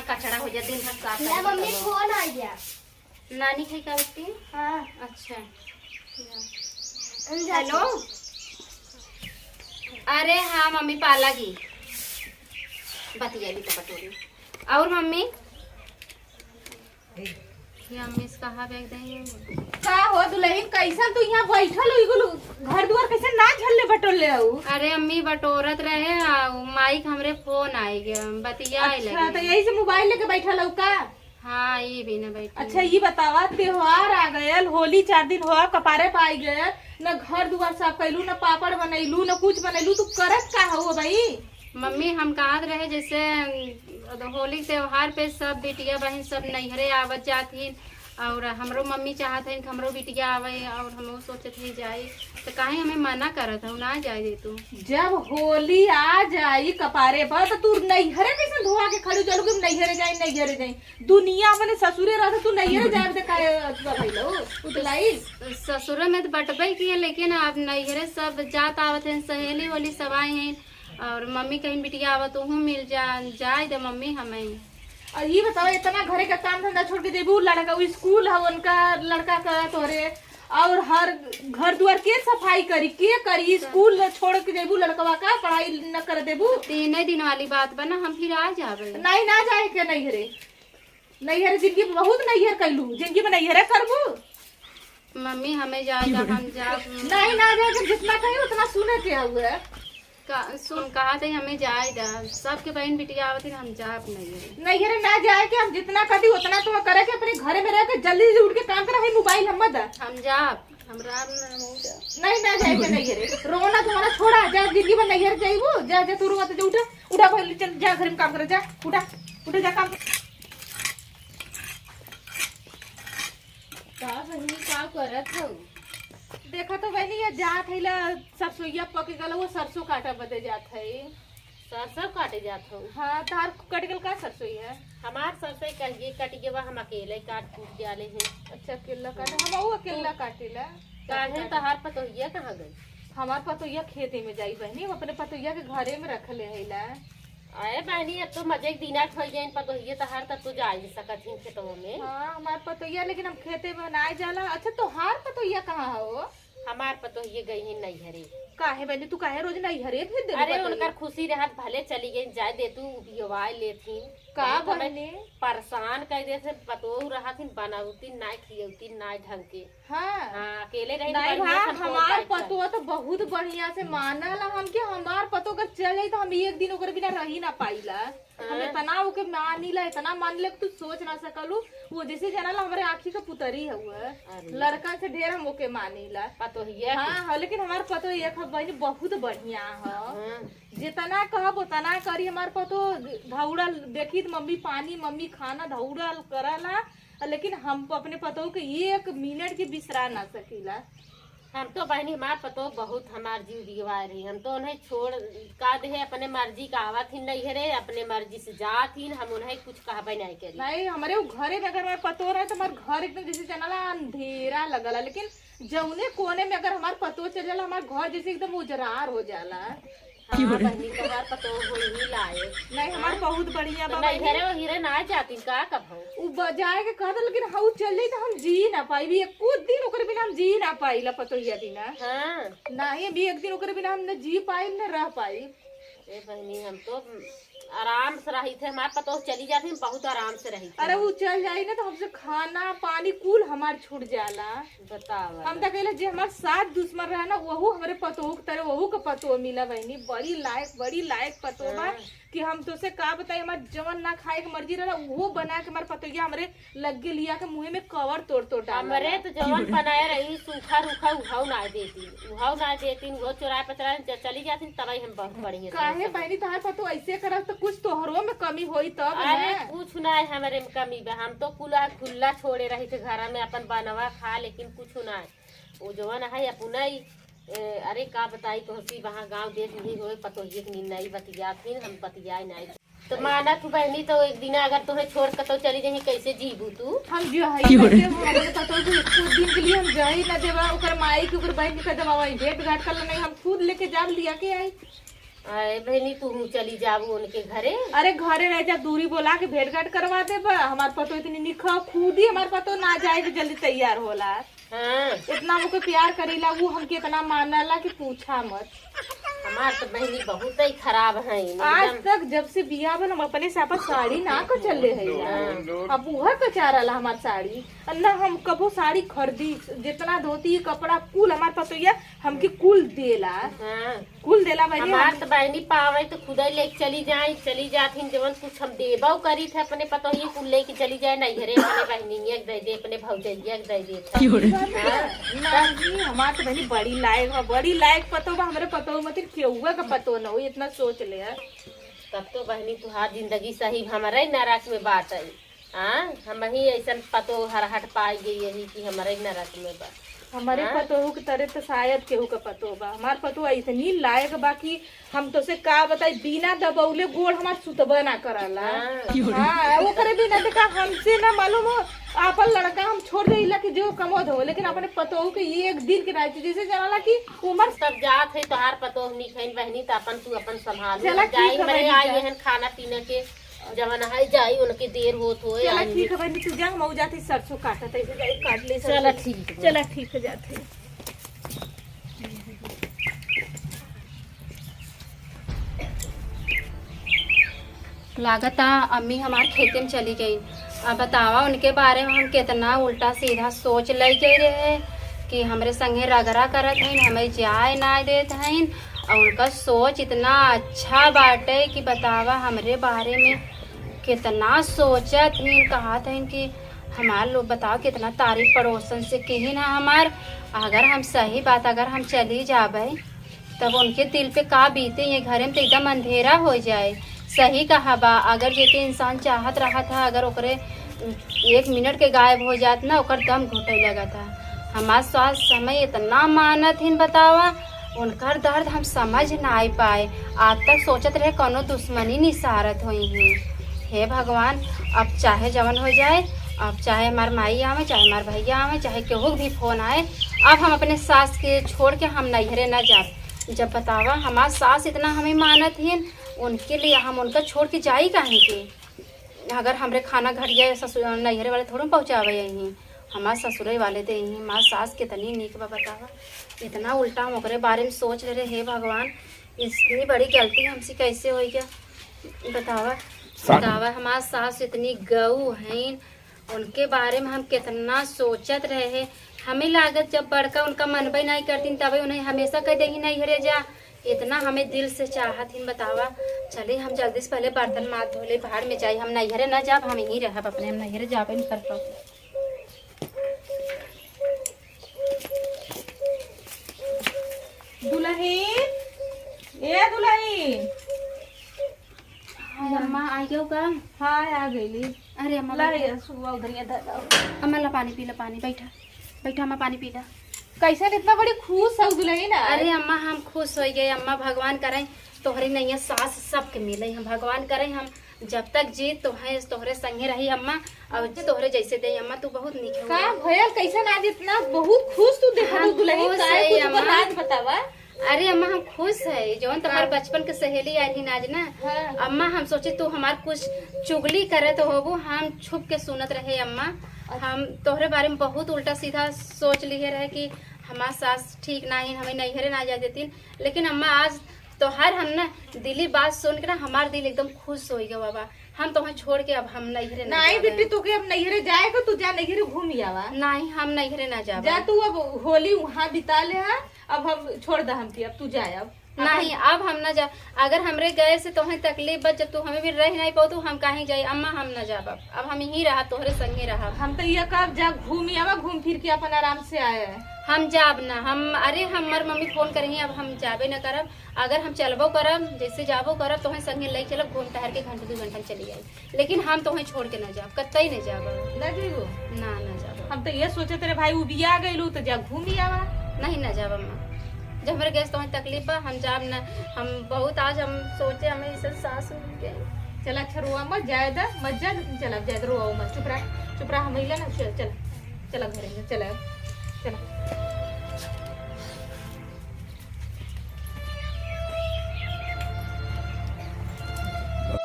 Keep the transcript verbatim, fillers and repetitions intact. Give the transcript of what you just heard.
कचरा हो जाए, दिन भर साफ ले करी मम्मी, करो। फोन आ गया। नानी खाई का बेटी? हाँ। अच्छा। हम जाते हेलो। अरे हाँ मम्मी, पाला गई। बतिया भी तो बटोरी। और मम्मी? ये अम्मी से कहा बैग देंगे। का हो दुल्हन, कैसन तू यहाँ बैठल हो? इगुल घर दुआर कैसे ना झल्ले बटोर ले आऊ? अरे अम्मी, बटोरत रहे, आ, माई के हमरे फोन आए गए, बतियाए अच्छा, लगे। तो यही से मोबाइल लेके बैठल हो का? हाँ, ये भी ना बैठी। अच्छा, ये बतावा, त्योहार आ गयल, होली चार दिन हुआ, कपारे पाई गयल, न घर दुआर साफ कैलू, न पापड़ बनैलू, न कुछ बनैलू, तू करत का हो भाई? मम्मी, हम कहत रहे जैसे, अम, होली त्योहार पे सब बिटिया बहन सब नैहरे आवत जात ही, और हमरो मम्मी चाहत है कि हमरो बिटिया आवे, और हमहू सोचत ही जाई, तो काहे हमें मना करत हो, ना जाए दे तू? जब होली आ जाई कपारे पर, तो तू नैहरे कैसे धोआ के खड़ू चलू कि हम नैहरे जाई, नैहरे जाई? दुनिया अपने ससुरे रहत, तू नैहरे जाए दे काहे अथवा भइल हो? उतलाई? ससुरे में तो बटबे किए, लेकिन अब नैहरे सब जात आवत हैं, सहेली होली सब आए हैं, और मम्मी कहीं बिटिया आवत, तोहू मिल जा, जाए दे मम्मी हमें। और ये बताओ, इतना घरे का काम धंधा छोड़ के देबू, लड़का, वो स्कूल है उनका, लड़का का तोहरे, और हर घर दुआर के सफाई करी, के करी? स्कूल छोड़ के देबू लड़कवा का, पढ़ाई न कर देबू? तीने दिन वाली बात बा ना, हम फिर आ जाबे। नहीं, ना जाए के नैहरे। नैहर जिंदगी में बहुत नैहर कैलू, जिंदगी में नैहरे करबू? मम्मी, हमें जाए दा, हम जाब। नहीं, ना जाए के, जितना कही उतना सुने के हुए। का, सुन, कहा थे हमें जाए दा, सबके बहन बिटिया आवत है, हम जाब नैहरे। नैहरे ना जाए के, हम जितना कही उतना तो करे के, अपने घरे में रह के जल्दी जल्दी उठ के काम करा है, मोबाइल हम मत दा। हम जाब, हम राम नाम हो जा। नहीं, ना जाए के नैहरे, रोना तुम्हारा छोड़ा, जा जिंदगी में नैहर जाइबू, जा, जा तू रोवत जा, उठा, उठा पहले चल, जा घर में काम कर, जा, उठा, उठा जा काम। का बहिनी, का करत हऊ? देखा तो बहिनी, ये जात है ला, सरसोईया पक गल, वो सरसों काटा बदे जात है। सरसों काटे जात हऊ? हाँ, तार कट गल का सरसोई है? हमार सरसोई कहिए कट गवा, हम अकेले काट कूट के आले हैं। अच्छा, अकेला काटे, हम वो अकेला काटे ला। काहे, तहार पतोहिया कहाँ गई? हमार पतोहिया खेते में जाई बहिनी, वो अपने पतोहिया के घरे में रख ले है ला। अरे बहिनी, अब तो मजे के दिना खोई गए, पतोहिए तहार, तब तो जा ही सकत ही खेतों में। हाँ, हमार पतोहिया, लेकिन हम खेते में ना जाला। अच्छा, तोहार पतोहिया कहाँ हो? हमार पतोहिए गई है नैहरे। काहे बहिनी, तू काहे रोज नैहरे भेज देबू अरे, पतोहिया? उनकर खुशी रहत, भले चली गई, जाए दे तू, बियवाए लेथिन। का बहुत हमें बहिनी? परेशान कर दे से, पतोह रहत हिन, बनौती नाय, खियौती नाय ढंग के। हाँ। हाँ, अकेले रही तो नहीं बढ़िया भा, से हम हमार पाई था। पतोह तो बहुत बढ़िया से मानला हमके, हमार पतोह अगर चल जाई तो हम एक दिन ओकर बिना रही ना पाईला। हम हाँ। इतना ओके मानीला, इतना मानीला कि तू सोच ना सकलू। वो जैसे जानला हमरे आँखी का पुतरी है वो। अरे। लड़का से ढेर हम ओके मानीला। पतोहिया हाँ, के। हाँ, लेकिन हमार पतोह एक है बहिनी, बहुत बढ़िया है। हाँ। जितना कहब उतना करी हमार पतोह। धौड़ल देखी त मम्मी पानी, मम्मी खाना, धौड़ल करला। लेकिन हम अपने पतोह के एक मिनट के बिसरा ना सकीला। हम तो बहिनी, हमार पतोह बहुत हमार जीव दिवाए रही। हम तो उन्हें छोड़ का दे, अपने मर्जी का आवत ही नैहरे, अपने मर्जी से जात ही, हम उन्हें कुछ कहबे नहीं करी। नहीं, हमारे वो घरे में अगर हमार पतोह रहे तो हमार घर एकदम जैसे जानला अंधेरा लगला, लेकिन जौने कोने में अगर हमार पतोह चल जाला, हमार घर जैसे एकदम उजरार हो जाला। हाँ बहिनी, तोहार पतोह होई ही लायक। नहीं, हमार हाँ? बहुत बढ़िया तो बा बहिनी। नैहरे ओहिरे ना जाती का कभो? उ ब-, जाए के कहत, लेकिन हऊ चल जाई तो हम जी ना पाई, एको दिन ओकरे बिना हम जी ना पाई ला पतोहिया बिना। हाँ। नहीं, अभी एक दिन ओकरे बिना हम न जी पाई न रह पाई। ए बहिनी, हम तो आराम से रही थे, हमार पतोह चली जाती, हम बहुत आराम से रही थे। अरे वो चल जाई ना तो हमसे खाना पानी कुल हमार छूट जाला। बतावा हम ना। तो कहले जे हमार साथ दुश्मन रहे ना, वहू हमरे पतोह के तरह, वहू के पतोह मिला बहिनी, बड़ी लायक, बड़ी लायक पतोह बा। हाँ। कि हम तोसे का बताई, हमार जवन ना खाए के मर्जी रहला, उहो बना के हमार पतोहिया हमरे लग्गे लिया के मुँहे में कवर तोड़ तोड़ डाल हमरे देला। तो जवन बनाए रही सूखा रूखा, उहाऊ ना देती, उहाऊ ना देती, उहो चोराए पचराए च-, चली जाती, तबही हम बहुत बढ़िया से काहे सब बहिनी, तोहार पतोह ऐसे करत तो कुछ तोहरो में कमी होई तब अरे ना। कुछ ना है हमरे में कमी बा, हम तो कुला खुला छोड़े रही थे घर में अपन बनवा खा, लेकिन कुछ ना है। वो जवन है अपना ही, ए, अरे का बताई तोहसी, वहाँ गाँव देश में होए पतोहिए के नींद नहीं बतियात ही, हम बतियाए नहीं। तो माना तू बहिनी, तो एक दिन अगर तोहे छोड़ के तो चली जाही, कैसे जीबू तू? हम जो है, की हो रे? करके वो अपने पतोह को एक दिन के लिए हम जाई ना देवा, ओकर माई के, ओकर बहन के कह देवा, वही भेंट घाट कर लेना, हम खुद लेके जाब लिया के आई। अरे बहिनी, तू चली जाबू उनके घरे। अरे घरे रह जा, दूरी बोला के भेंट घाट करवा देबा। हमार पतो इतनी निक ह, खुद ही हमार पतो ना जाए के जल्दी तैयार होला। हाँ। इतना हमके प्यार करीला, वो हमके इतना मानला कि पूछा मत। हमार तो बहिनी बहुत ही खराब है आज एकदम। तक जब से बियाह भल हम अपने से अपन साड़ी ना कचले है यार। हाँ। अब वह कचारला हमार साड़ी, और ना हम कबो साड़ी खरीदी, जितना धोती कपड़ा कुल हमार पतोहिया हमके कुल देला। हाँ। कुल देला बहिनी। हमार हम तो बहिनी पावे तो खुदे लेके चली जाए, चली जात हिन, जवन कुछ हम देबो करी थे अपने पतोहिए कुल लेके चली जाए, नैहरे अपने बहिनिया के दे दे, अपने भौजैया के दे दे। की हो रे? हाँ। ना जी, हमार तो बहिनी बड़ी लायक बा, बड़ी लायक पतो बा, हमरे पतो मत केहुआ का पतो न हो, इतना सोच ले। तब तो बहिनी तुहार जिंदगी सही हमरे नरक में बाटे। हाँ, हम ही ऐसन पतो हरहट पाई गई यही कि हमरे नरक में बा। हमरे हाँ? पतोहू के तरे तो शायद केहू के पतो बा। हमार पतोह इतनी लायक बा कि हम तो से का बताई, बिना दबौले गोड़ हमार सुतबा ना कराला। हाँ। हाँ, ओकरे बिना देखा हमसे ना मालूम हो, आपन लड़का हम छोड़ देला कि जो कमो धो, लेकिन अपने पतोहू के एक दिन के रात जैसे जनाला कि उमर सब जात है तोहार पतोह निक है बहिनी, त अपन तू अपन संभाल। चला, ठीक जाई है, मरे बहिनी, आई जा। एहन खाना पीना के जवन है जाई, उनके देर होत होए, चला, आई। ठीक है बहिनी, तू जा, हम जाते सरसों काटत है, जाई काट ले चला, सरसों। ठीक है। चला, ठीक है, जाते। लागता अम्मी हमार खेते में चली गई। अब बतावा, उनके बारे में हम कितना उल्टा सीधा सोच ले गए रहे कि हमरे संगे रगड़ा करत हईन, हमें जाए ना देत हईन। और उनका सोच इतना अच्छा बाटे कि बतावा, हमरे बारे में कितना सोचत हईन, कहत हईन कि हमार लोग, बताओ, कितना तारीफ पड़ोसन से किहिन है हमार। अगर हम सही बात, अगर हम चली जाबे, तब उनके दिल पे का बीते, ये घरे में तो एकदम अंधेरा हो जाए। सही कहा बा, अगर जेके इंसान चाहत रहा था, अगर ओकरे एक मिनट के गायब हो जात ना, ओकर दम घुटे लगा था। हमार सास समय इतना मानत हिन, बतावा, उनकर दर्द हम समझ ना आई पाए। आज तक सोचत रहे कौनो दुश्मनी निसारत होई हैं। हे भगवान, अब चाहे जवन हो जाए, अब चाहे हमार माई आवे, चाहे हमार भैया आवे, चाहे केहू के भी फोन आए, अब हम अपने सास के छोड़ के हम नैहरे ना जाब। जब बतावा, हमार सास इतना हमें मानत हिन, उनके लिए हम उनका छोड़ के जाई काहे के? अगर हमरे खाना घटिया ससुर, नैहरे वाले थोड़ो पहुँचावे यहीं, हमार ससुरे वाले दे यहीं। हमार सास कितनी नीक बा बतावा, इतना उल्टा हम ओकरे बारे में सोच ले रहे। हे भगवान, इतनी बड़ी गलती हमसे कैसे होई गया बतावा? बतावा, हमार सास इतनी गऊ हैं, उनके बारे में हम कितना सोचत रहे। हमें लागत जब बड़का उनका मनबे नहीं करतीन, तबे उन्हें हमेशा कह दे ही नैहरे जा। इतना हमें दिल से चाहत हिन बतावा। चली हम जल्दी से पहले बर्तन माज धो ले, भाड़ में जाई, हम नैहरे ना जाब, हम यहीं रहब अपने, हम नैहरे जाबे नहीं कर पाब। दुलहिन, ए दुलहिन। हाँ, अम्मा, आ गयो का? हाँ, आ गईली। अरे अम्मा, ला, बैठा। ये सुबह उधर ये धर दो। अम्मा, ला पानी पी ला, पानी, बैठा, बैठा अम्मा, पानी पी ला। कैसे इतना बड़ी खुश हो दुलहिन आज? अरे अम्मा, हम खुश हो गए अम्मा, भगवान करे तोहरे नैया सास सबके मिले, हम भगवान करे हम जब तक जी तोहे, तोहरे संगे रही अम्मा, और जी तोहरे जैसे दे अम्मा, तू बहुत नीक हो। का भयल, कैसन आज इतना बहुत खुश तू देखा हम तू दुलहिन, खुश काहे है कुछ अम्मा। बात बतावा। अरे अम्मा, हम खुश है, जौन तोहार का? बचपन के सहेली आ रही आज ना। हाँ। अम्मा, हम सोचे तू हमार कुछ चुगली करे तो होबू, हम छुप के सुनत रहे अम्मा। अच्छा। हम तोहरे बारे में बहुत उल्टा सीधा सोच लिए रहे कि हमार सास ठीक ना है, हमें नैहरे ना जा देती, लेकिन अम्मा आज तोहार हम ना दिली बात सुन के ना हमार दिल एकदम खुश हो गया बाबा। हम तोहे छोड़ के अब हम नैहरे ना नहीं जाबे। बेटी, तू के अब नैहरे जाए को, तू जा नैहरे घूम आवा। नहीं, हम नैहरे ना जाबे। जा तू अब होली वहाँ बिता ले हा, अब हम छोड़ दा हमके, अब तू जाए अब। नहीं, अब हम ना जा। अगर हमरे गए से तोहे तकलीफ बा, जब तू हमें भी रह नहीं पाऊ, तो हम काहे जाई? अम्मा, हम ना जाब अब। अब हम यहीं रहा, तोहरे संगे रहा। हम तो ये कहब, जा घूम आवा, घूम फिर के अपन आराम से आए। हम जाब ना, हम, अरे हमर मम्मी फोन करही, अब हम जाबे ना करब। अगर हम चलबो करब, जैसे जाबो करब, तोहे संगे ले चलब, घूम टहर के घंटा दू घंटा में चली जाई, लेकिन हम तोहे छोड़ के ना जाब, कतई नहीं जाब। ना जइबो? ना, ना जाब। हम तो ये सोचत रहे भाई उबिया गइलू तो जा घूमी आवा। नहीं, ना जाब अम्मा, जब हमरे गैस तोहे तकलीफ बा, हम जाब ना। हम बहुत आज हम सोचे हमें इसे सास हो गए। चला अच्छा रोवा मत, जाए दा, मत जा, लेकिन चला जाए दा, रोवा मत, चुप रहा, चुप रहा, हम अइला ना, चल, चला, चला घरे में, चला, चला।